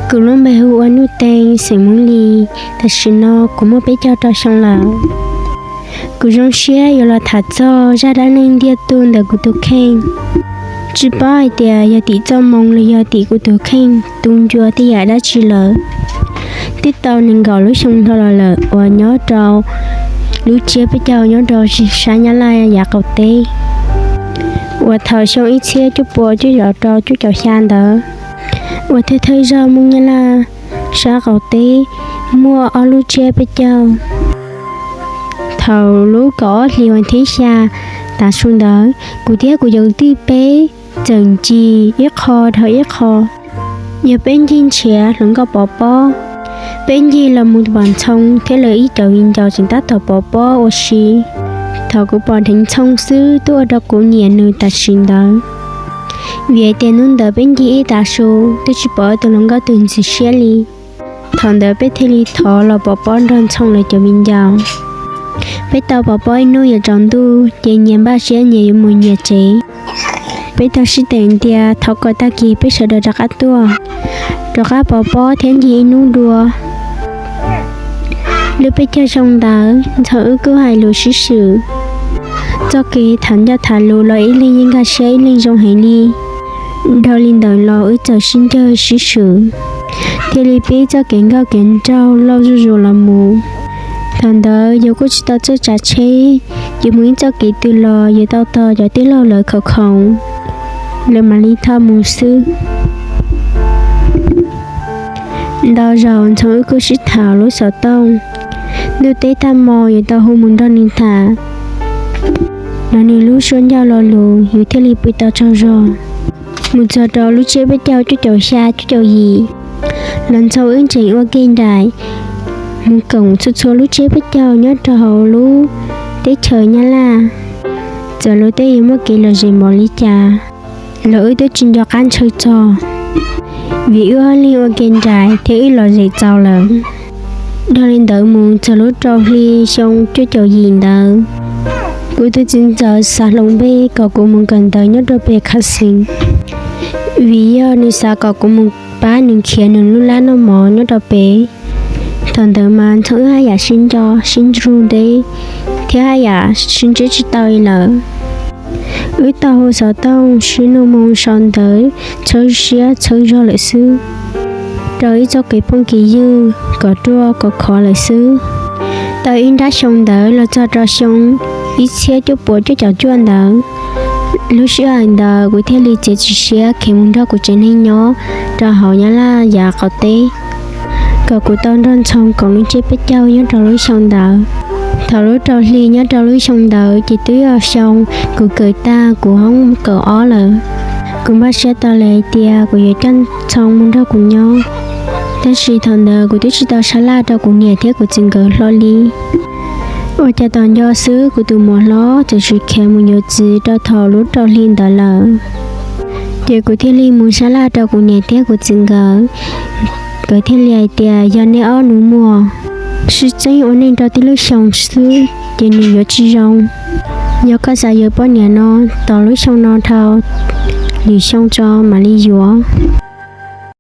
Kuv lub npe hu ua Nuj Tees, xeem Hmoob Lis. Tam sim no kuv muaj peb caug rau xyoo lawm. Kuv zoo siab yuav los tham txog zaj dab neeg ntiag tug ntawm kuv tus kheej. Tsis paub hais tias yog tim txoj moo los yog tim kuv tus kheej tu ncua tej yam dab tsi lawm. Twb tau nees nkaum lub xyoo dhau los lawm uas nyob rau lub tsiab peb caug nyob rau sab Nyab Laj yav qaum teb, uas thaum xyoo ib txhiab cuaj pua cuaj caum rau cuaj caum xya ntawd, uas thawj thawj zaug Hmoob Nyab Laj sab qaum teb muaj ob lub tsiab peb caug. Thaum lub kaum ob hlis vas thib xya tav su ntawd, kuv thiab kuv cov kwv tij peb txawm ncig ib qho dhau ib qho. Yog peb ncig nrhiav hluas nkauj pov pob, peb ncig los mus pom Ntxhoo thiab lawv ib cov viv ncaus tseem tab tom pov pob ua si. Thaum kuv pom dheev Ntxhoo xwb twb ua rau kuv nyiam nws tam sim ntawd, vim hais tias hnub ntawd peb ncig ib tav su twb tsis pom tus hluas nkauj twg ntxim siab li. Thaum ntawd peb thiaj li thov los pov pob nrog Ntxhoo lawv cov viv ncaus. Peb tau pov pob ib hnub yuav tsaus ntuj ces nyias npaj siab nyias yuav mus nyias tsev. Peb tau sib teem tias thov kom tag kis peb sawv daws rov qab tuaj, rov qab pov pob thiab ncig ib hnub dua. Lub peb caug xyoo ntawd Ntxhoo wb kuj hais lus sib swm. Txoj kev tham ncauj tham lus los ib leeg yeej nkag siab ib leeg zoo heev li. Dhau li ntawd los wb txawm sib ncawg sib swm, thiaj li pib txoj kev nkauj kev nraug loj zuj zus los mus. Thaum ntawd yus kuj tsis tau txawj tsav tsheb, yus mus ib txoj kev twg los yus tau tos cov tij laug lawv khoom khoom, lawv mam li thauj mus xwb. Ntau zaus Ntxhoo wb kuj sib tham lub xov tooj. Ntuj teb tag hmo yus tau hu mus nrog nws tham, los nws lub suab ncauj lo lus yus thiaj li pw tau tsaug zog. Mus txog rau lub tsiab peb caug cuaj caum xya cuaj caum yim, los Ntxhoo wb tseem ua ke nraim mus koom txhua txhua lub tsiab peb caug nyob rau hauv lub teb chaws Nyab Laj. Txawm luag tej yuav muaj kev lom zem npaum li cas los wb twb tsis nco qab ntshaw txog, vim wb ob leeg ua ke nraim thiab wb lom zem txaus lawm. Dhau li ntawd mus txog lub rau hli xyoo cuaj caum yim ntawd, kuv tus txiv ntxawm xav hloov npe kom kuv mus kawm ntawv nyob rau pem khav xeev, vim yog nws xav kom kuv mus pab nws khiav nws lub lab noj mov nyob rau pem. Thaum ntawd mas Ntxhoo wb haj yam sib nco sib nrug ntev thiab haj yam sib ntsib tsis tau li lawm. Wb tau hu xov tooj sib nug moo sau ntawv txhawb siab txhawb zog lawm xwb, rau ib txoj kev phooj kev ywg kom ruaj kom khov lawm xwb. Tau ib nrab xyoo ntawd los txog rau xyoo ib txhiab cuaj puas cuaj caum cuaj ntawd, lub sij hawm ntawd kuv thiaj li txiav txim siab khiav mus nrog kuv tsev neeg nyob rau hauv Nyab Laj yav qaum teb, kom kuv tau nrog Ntxhoo koom lub tsiab peb caug nyob rau lub xyoo ntawd. Thaum lub rau hli nyob rau lub xyoo ntawd ces twb yog xyoo kuv kawm tag kuv hoob kaum ob lawm. Kuv npaj siab tas li hais tias kuv yuav coj Ntxhoo mus nrog kuv nyob, tab sis thaum ntawd kuv twb tsis tau sab laj rau kuv niam thiab kuv txiv nkawd hlo li. Ua cas tom ncua xwb kuv tus muam hlob txawm sim khiav mus yuav txiv rau thaum lub rau hli ntawd lawm. Ces kuv thiaj li mus sab laj rau kuv niam thiab kuv txiv nkawd, nkawd thiaj li hais tias yog nej ob nus muag sib txeeb ua neej rau tib lub xyoo xwb ces nws yuav tsis zoo. Yog koj xav yuav poj niam no, tos lub xyoo no dhau lwm xyoo tso mam li yuav.